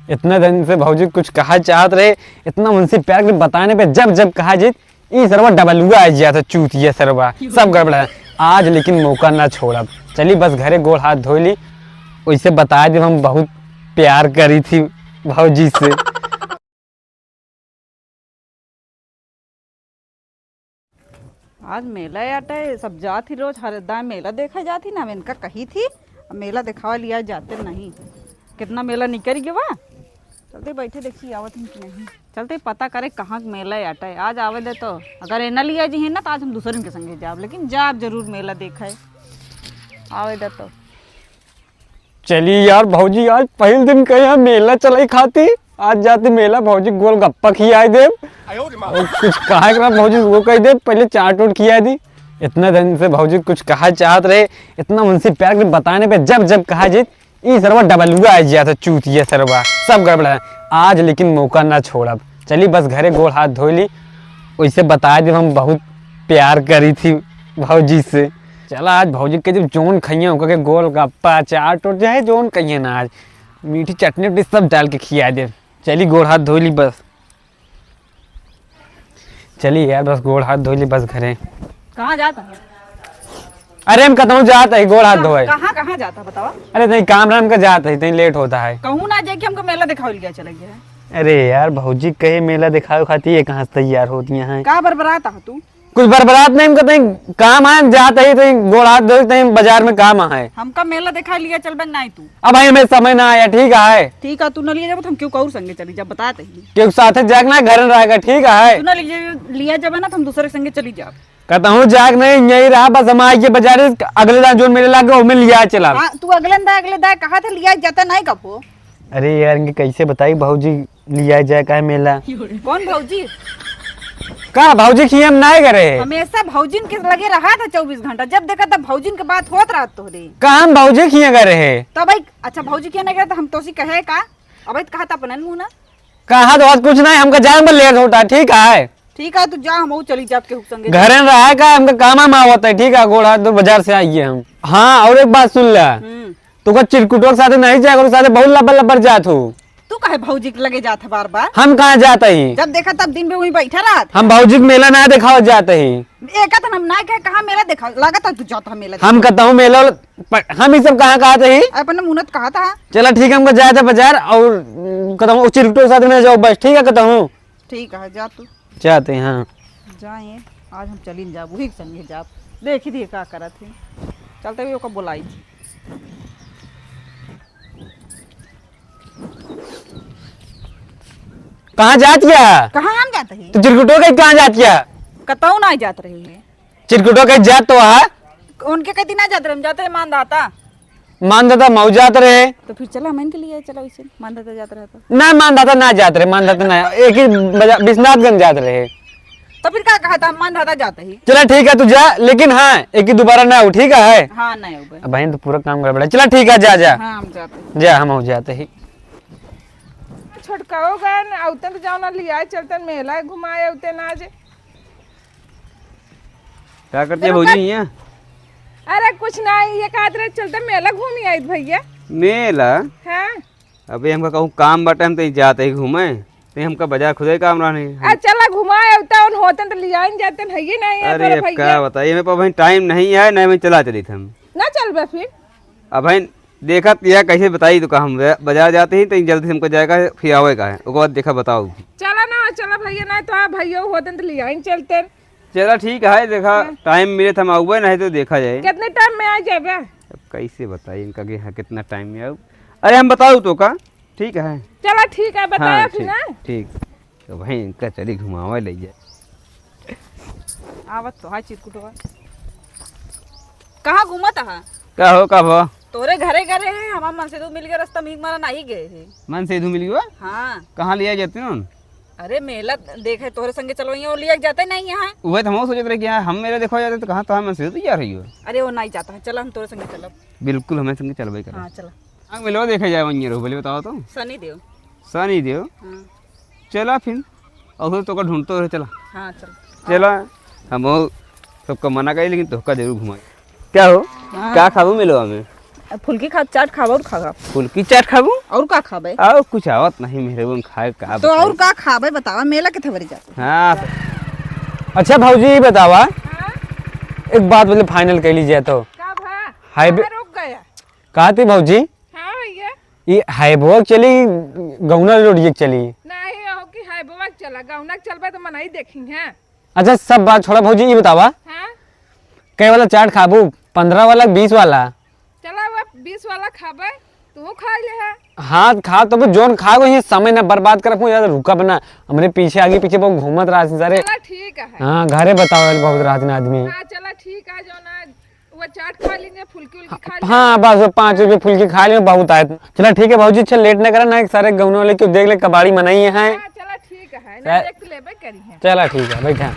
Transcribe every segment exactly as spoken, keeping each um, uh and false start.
इतना दिन से भौजी कुछ कहा चाहत रहे, इतना उनसे प्यार के बताने पे जब जब कहा जीत, ई सरवा डबलुआ आ जात है, चूतिया सरवा, सब गड़बड़ है। आज लेकिन मौका ना छोड़ब। चली बस घरे गोड़ हाथ धोई ली, वैसे बता दे हम बहुत प्यार करी थी भौजी से। आज मेला आटे, सब जात ही रोज हर दाय मेला देखा जात ही ना, हम इनका कही थी, अब मेला देखावा लिया जाते नहीं। कितना मेला निकल गया बा। चलते बैठे देखी आवत हैं कि नहीं, चलते पता करे कहाँ के मेला आटे। आज आवे दे तो, अगर ए ना लिया जी है ना तो आज हम दूसरे के संगे जाब, लेकिन जाब जरूर मेला देखे। आवे दे तो। चली यार भौजी, आज पहिल दिन कहे यहाँ मेला चलाई खाती, आज जाती मेला भौजी गोलगप्पा खियाई देब। और कुछ कहा के ना भौजी वो कह देब, पहले चाट उट खियाई दी। इतना दिन से भौजी कुछ कहा चाहत रहे, इतना उनसे प्यार के बताने पे जब जब कहा जीत, ई सरवा डबलुआ आ जात है, चूतिया सरवा, सब गड़बड़ है। आज लेकिन मौका ना छोड़ब। चली बस घरे गोड़ हाथ धोई ली, वैसे बता देब हम बहुत प्यार करी थी भौजी से। चला आज भौजी के जब जौन खइया ओकर के गोलगप्पा, चाट उट चाहे जौन कहिए ना, आज मीठी चटनी उटनी सब डाल के खिया देब। चली गोड़ हाथ धोई ली बस। चली यार बस गोड़ हाथ धोई ली बस घरे। कहाँ जाता है? अरे हम कतहूँ जात है गोड़ हाथ धोए। कहाँ, कहाँ जाता बतावा? अरे तनी काम रहा हमका जात है, तनी लेट होता है। कहूँ ना जाए कि हमको मेला दिखावे लिया चला गया है। अरे यार भौजी कहे मेला दिखावे खातिर ये कहाँ से तैयार होती हैं? का बरबरात है तू? कुछ बरबरात नहीं, हमका तनी काम है, जात है, तनी गोड़ हाथ धोए, तनी बाजार में काम है। हमका मेला दिखा लिया चल बन नहीं तू। अब भाई हमें समय ना आया, ठीक है? ठीक है, तू ना लिया जाबे तो हम क्यों कहूर संगे चली जा, बता तही। क्यों साथे जाग ना घर में रहेगा, ठीक है? तू ना लिया, लिया जाबे ना तो हम दूसरे संगे चली जाब। कतहूँ जाग नहीं, यही रहा बस, हम आइए बाजार, अगले दान जोन मेले लागे ओमे लिया चला। हाँ, तू अगले दा, अगले दा कहा था लिया जाता नहीं कबो। अरे यार इनके कैसे बताई भौजी लिया जाए का मेला। कौन भौजी? का भौजी की हम नहीं करे? हमेशा भौजिन के लगे रहा था चउबीस घंटा, जब देखा तब भौजिन के बात होत रहत तोहरे। का हम भौजी की करे है? तो भाई अच्छा भौजी की नहीं करे तो हम तोसी कहे का? अब कहा था अपनन मुँह ना। कहा तो आज कुछ नहीं, हमका जाए में लेट होता, ठीक है? ठीक है, तू जा, हम चली जाब केहू संगे। घरे में रहा का, हमका काम वाम आवत है, ठीक है? गोड़ हाथ धो बाजार से आइए हम। हाँ, और एक बात सुन ले, हम्म। तू का चिरकुटो के साथे नहीं जाए करो, साथे बहुत लबर लबर जात हो। तू काहे भौजी के लगे जात है बार बार? हम कहाँ जात ही? जब देखा तब दिन भर वहीं बैठा रहत। हम भौजी के मेला ना देखावत जात ही। एका तो हम ना कहे कहाँ मेला देखा, लागत है तू जात है मेला हम देखावे। कहता हूँ मेला वाला, पर हम ये सब कहाँ कहत ही? अपने मुनत कहा था। चला ठीक है, हमका जाए था बाजार और कहता हूँ चिरकुटो के साथ में जाओ बस, ठीक है कहता हूँ। ठीक है, जा तू। जाते हैं, हाँ। जाए, आज हम चली न जाब, वही के संगे जाब। देखी दिए का करत है। चलते हुए ओका बुलाई। कहाँ जात या? कहाँ हम जात ही? तो चिरकुटो के कहाँ जात या? कतौ ना जात रही है। चिरकुटो के जात तो आ। उनके कहती ना जात रहे, हम जाते रहे मानधाता। मानधाता मऊ जात रहे। तो फिर चला, हम इनके लिए चला वैसे, मानधाता जात रहे तो। ना, मानधाता ना जात रहे, मानधाता ना, एक ही बजा-, विश्वनाथगंज जात रहे। तो फिर का कहा था, हम मानधाता जाते ही। चला ठीक है, तू जा, लेकिन हाँ, एक ही दोबारा ना हो, ठीक है? हाँ, नहीं हो गए। अब बहन तो पूरा काम गड़बड़ है। चला ठीक है, जा, जा। हाँ, हम जाते हैं। जा, हम हो जाते ही। छोटकाओ गए न, अउतन तो जाओ ना, लियाए चलतन, मेला घुमाए अउतन आज। का करती है रुका। भौजी हियाँ? अरे कुछ नहीं, ये कहत रहे चलते मेला घूमी आइत भैया। मेला? हाँ। अबे हमका कहूँ काम बाटे, हम तहीं जात ही घूमे, तहीं हमका बाजार खुदे काम रहनी। आ चला घुमाए अउता उन होतन तो लियाइन जातन, है ये नहीं है अरे तोरे अब भैया। का बताई, हमें पर भाई टाइम नहीं है, नहीं मैं चला चली थे हम। ना चलबे फिर? अब भाई देखत या कैसे बताई तो का हम बा-, बाजार जाते ही तो जल्दी से हमको जाएगा, फिर आवेगा है, ओकर बाद देखा बताओ। चला ना, चला भैया, ना तो आ भैया होतन तो लियाइन चलतन। चला ठीक है, देखा हाँ। टाइम मिले तो हम आउबे, नहीं तो देखा जाए। कितने टाइम में आ जाबे? अब कैसे बताई इनका कि हाँ कितना टाइम में आऊ। अरे हम बताऊ तो का, ठीक है। चला ठीक है, बताया हाँ, फिर ठीक, ना। ठीक। तो भाई इनका चली घुमावे ले जाए। आवत तो है चिरकुटवा। कहाँ घूमत है? का हो, का भा? तोरे घरे घरे है, हमार मनसेधू मिल गए, रास्ता में मारा नहीं गए है। मनसेधू मिल गए? हाँ। कहाँ लिया जाते हैं? अरे मेला देखे तोरे संगे चलवइया, वो लिया जाते नहीं यहाँ। वह तो हम सोचत रहे कि यहाँ हम मेला देखवा जाते तो कहाँ तो हम मनसेधू तैयार हुई हो। अरे वो नहीं जाता है, चला हम तोरे संगे चलब। बिल्कुल हमें संगे चलबे करे। हाँ चला। हाँ, मिलवा देखे जाए वहीं रहो, बोले बताओ तो। सनी देव। सनी देव? हाँ। चला फिर, और तो का ढूंढते रहे, चला। हाँ, चल। चला, हम वो सबका मना करी, लेकिन तोहका जरूर घुमाई। क्या हो? हाँ। का खाबू मिलवा में? फुल्की खा, चाट खाबा और खा खा। फुल्की चाट खाबू? और का खाबे? और कुछ आवत नहीं मेरे को खाए का तो बताई? और का खाबे बतावा, मेला के थवरी जाते। हाँ। अच्छा भौजी, ये बतावा, हाँ? एक बात बोले, final कर लीजिए तो। का भा? हाईवे कहाँ रुक गया? कहा थी भौजी? हाँ भैया। ये हाईवे चली, गौना रोड ये चली? नहीं, हो कि हाईवे चला, गौना चलबे तो मनाई देखी है। अच्छा, सब बात छोड़ा भौजी, ये बतावा, हाँ? कै वाला चाट खाबू, पन्द्रह वाला, बीस वाला? चला, वो बीस वाला खाबे, तू खा ले है। हाँ, खा तो वो जोन खा गई, समय ना बर्बाद करब, ज्यादा रुकब ना। हमरे पीछे, आगे पीछे बहुत घूमत रहा है सारे। चला, ठीक है। हाँ, घरे बताओ, बहुत रात में आदमी। हाँ, चला, ठीक है, जो ना, वो चाट खा लेंगे, फुल्की उल्की खा लेंगे। हाँ, बस वो पाँच रुपये फुल्की खा लेंगे, बहुत आए। चला, ठीक है भौजी, चल, लेट ना करा ना, सारे गौना वाले क्यों देख ले, कबाड़ी मनाई है। हाँ, चला, ठीक है, ना देख तो लेबे करी है। चला, ठीक है, बैठा।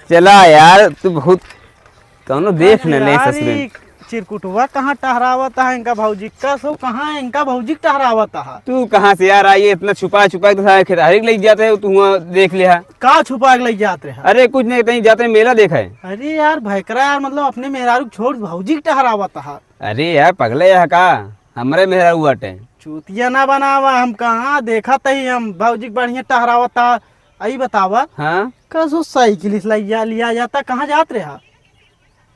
चला यार, तू बहुत कौनो देख न ले यार, ससुरे। ई चिरकुटवा कहाँ टहरावत है इनका भौजी? कसो कहाँ है इनका भौजी टहरावत है? तू कहाँ से यार आई, इतना छुपा छुपा के तो सारे खेतहरी के लेके जाते हो, तू वहाँ देख ले हा। का छुपा के लेके जात रहे? अरे कुछ नहीं, कहीं जाते मेला देखा है। अरे यार भैकरा यार, मतलब अपने मेहरारू छोड़ भौजी के टहरावत है। अरे यार पगले है का? हमरे मेहरारू बाटे। चूतिया ना बनावा, हम कहाँ देखत ही हम भौजी के बढ़िया टहरावत है। आई बतावा, हाँ? कसो साइकिल से लिया, लिया जाता, कहाँ जात रहा?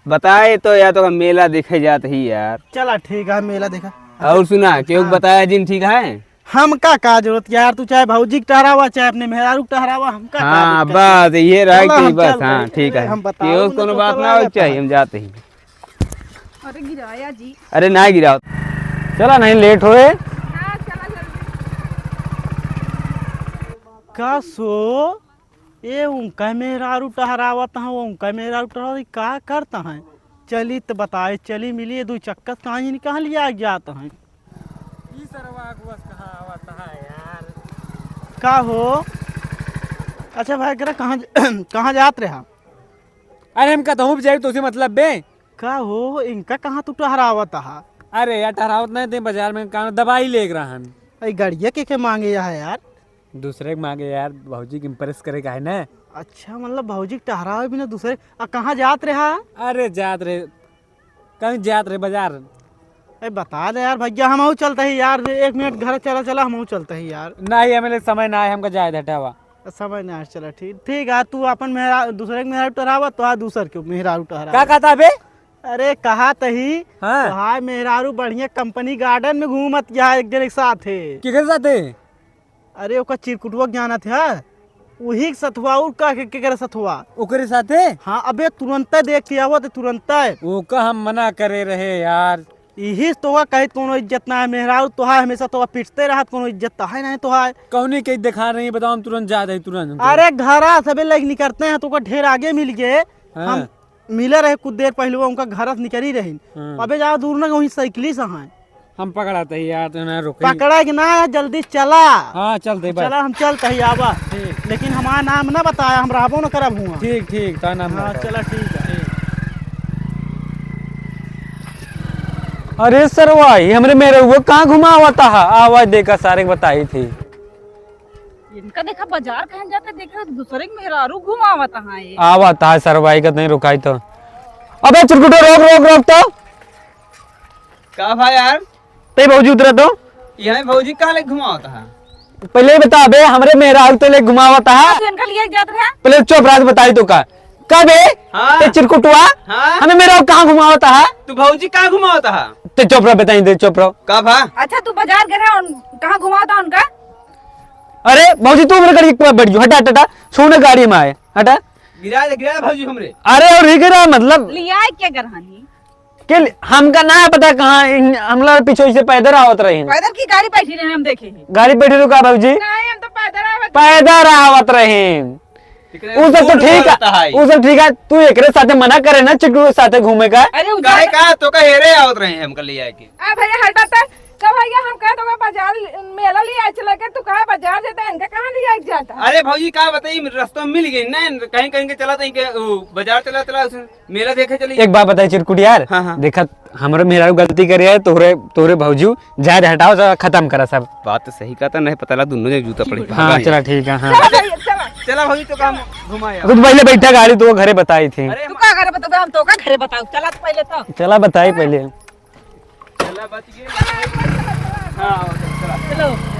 बताए तो यार, तो मेला देखे जात ही यार। चला ठीक है, मेला देखा। और सुना, केहू के हाँ। बताया जिन ठीक है? हमका का जरूरत यार, तू चाहे भौजी के टहरावा, चाहे अपने मेहरारू के टहरावा, हमका का हाँ, दिक्कत है? बस ये रह चला, गई हम बस, चलते हाँ, हैं। ठीक अरे, है। हम बताओ केहू ना, कोनो तो बात पगला ना हो जाता चाहिए, है। हम जाते ही। अरे गिराया जी। अरे ना गिराओ। चला नहीं, लेट होए। हाँ, चला जल्दी। का सो? ए, उनका मेहरारू टहरावत हैं, वो उनका मेहरारू टहरावत हैं, का करत हैं? चली त बताए, चली मिली, दू चक्कर कहाँ इन्हीं कहाँ लिया जात हैं? ई सरवा अगुआ से कहाँ आवत है यार? का हो? अच्छा भाई, करा कहाँ ज-, कहाँ जात रहा? अरे हम कहता हूँ जाए तो उसे मतलब बे। का हो, इनका कहाँ तू टहरावत हा? अरे यार, टहरावत नहीं थे, बाजार में काम दवाई लेके रहन। अरे गड़िया के के मांगे यहाँ यार? दूसरे के मांगे यार, भौजी के impress करे का है ना। अच्छा, मतलब भौजी के टहरावे बिना दूसरे, आ कहाँ जात रहा? अरे जात रहे, कहीं जात रहे बाजार। ए, बता दे यार भैया, हमहू चलत ही यार, एक मिनट घर चला, चला, हमहू चलत ही यार। नहीं, हमें लिए समय ना है, हमका जाए दे हटावा। समय ना है, चला ठीक, ठीक है, तू अपन मेहरा-, दूसरे के मेहरारू टहरावा, तो आ दूसर के मेहरारू टहरावा। का कहता बे? अरे कहा तही, हाँ। तो हाय मेहरारू बढ़िया company garden में घूमत या एक जने के साथ है। केकरे साथे? अरे ओकर चिरकुटवा के जानत है, उही के सथवा, और का के, केकरे सथवा? ओकरे साथे? हाँ, अबे तुरंते देख के आवत, तुरंते। ओका हम मना करे रहे यार। इही से तोका कहित कोनो इज्जत ना है, मेहरारू तोहार हमेशा तोका पिटते रहत, कोनो इज्जत तो है नहीं तोहार। कौनी के देखा रही, बताओ हम तुरंत जात ही, तुरंत। अरे घरा सबे लोग निकरते हैं, तोका ढेर आगे मिल गए। हाँ। हम मिले रहे कुछ देर पहिले, उनका घर से निकरी रही। हाँ। अबे जाओ दूर ना, वहीं साइकिल से हैं। हम पकड़ाते ही यार, तो ना रुके। पकड़ा कि ना, जल्दी चला। हाँ, चलते बस। चला, हम चलते ही आवा। ठीक। लेकिन हमारा नाम ना बताया, हम रहबो ना करब हुआ। ठीक, ठीक, तो नाम हाँ, ना बताया। चला, ठीक है। ठीक। अरे सरवा, ये हमरे मेहरउआ कहाँ घुमावत हा? आवाज देकर सारे के बताई थी। इनका देखा बाजार कहाँ जाता, देखा दूसरे के मेहरारू घुमावत हा ये। आवत हा सरवाई का नहीं रुकाई तो। अबे चिरकुटो, रोक, रोक, रोक तो। का भाई यार? ते भौजी उतरा तो। यहाँ भौजी का ले घुमावत हा? पहले ही बता बे, हमरे मेहरारू तो ले घुमावत हा। तू इनका लिए जात रहा? पहले चुप रहा, बताई तो का। का बे? हाँ। ते चिरकुटवा? हाँ। हमें मेहरारू कहाँ घुमावत हा? तू भौजी कहाँ घुमावत हा? ते चुप रहा, बताई दे, चुप रहा। का भा? अच्छा, तू बाजार गए रहा, उन-, कहाँ घुमावत हा उनका? अरे भौजी, तू हमरे गाड़ी के ऊपर बैठ गयो, हटा, हटा, हटा, छोड़ ना गाड़ी में आए, हटा। गिरा दे, गिरा दे भौजी हमरे। अरे और ही गिरा, मतलब लिया क्या करहानी? के लिए? हमका ना पता कहाँ, इन-, हम लोग पीछे से पैदल आवत रही। पैदल की गाड़ी बैठी रहे, हम देखे ही। गाड़ी बैठी रहो का भौजी? नहीं, हम तो पैदल आवत। पैदल आवत रही। उ सब तो ठीक है, उ सब ठीक है, तू एकरे साथे मना करे ना चिकटू के साथे घूमे का। अरे उ काहे का तो का हेरे आवत रहे हमका ले आए के। आ भैया हटा त, का भैया हम कहे तो का बाजार मेला ले आए चला के, तू कहा बाजार जाता है, इनका कहाँ ले आए जाता है? अरे भौजी का बताई, रस्ता में मिल गई ना, कहीं कहीं के चला तो इनके उ, बाजार चला चला उसे मेला देखे चली। एक बात बताई चिरकुट यार, हाँ, हाँ। देखा हमरे मेहरारू गलती करे है, तोहरे, तोहरे भौजू, जाए दे, हटाओ, चला, खत्म करा सब। बात तो सही कहता, नहीं पता लगा दोनों जने जूता पड़ी हाँ, भागा चला, है। ठीक है, हाँ। चला भैया, चला। चला भौजी, तो काम घुमाया। तू तो पहले बैठा गाड़ी, तो वो घरे बताई थी। अरे तू का घरे बताओ, हम तो का घरे बताओ, चला तो पहले तो। चला बताई पहले। चला बच गए। हाँ, चला। चलो।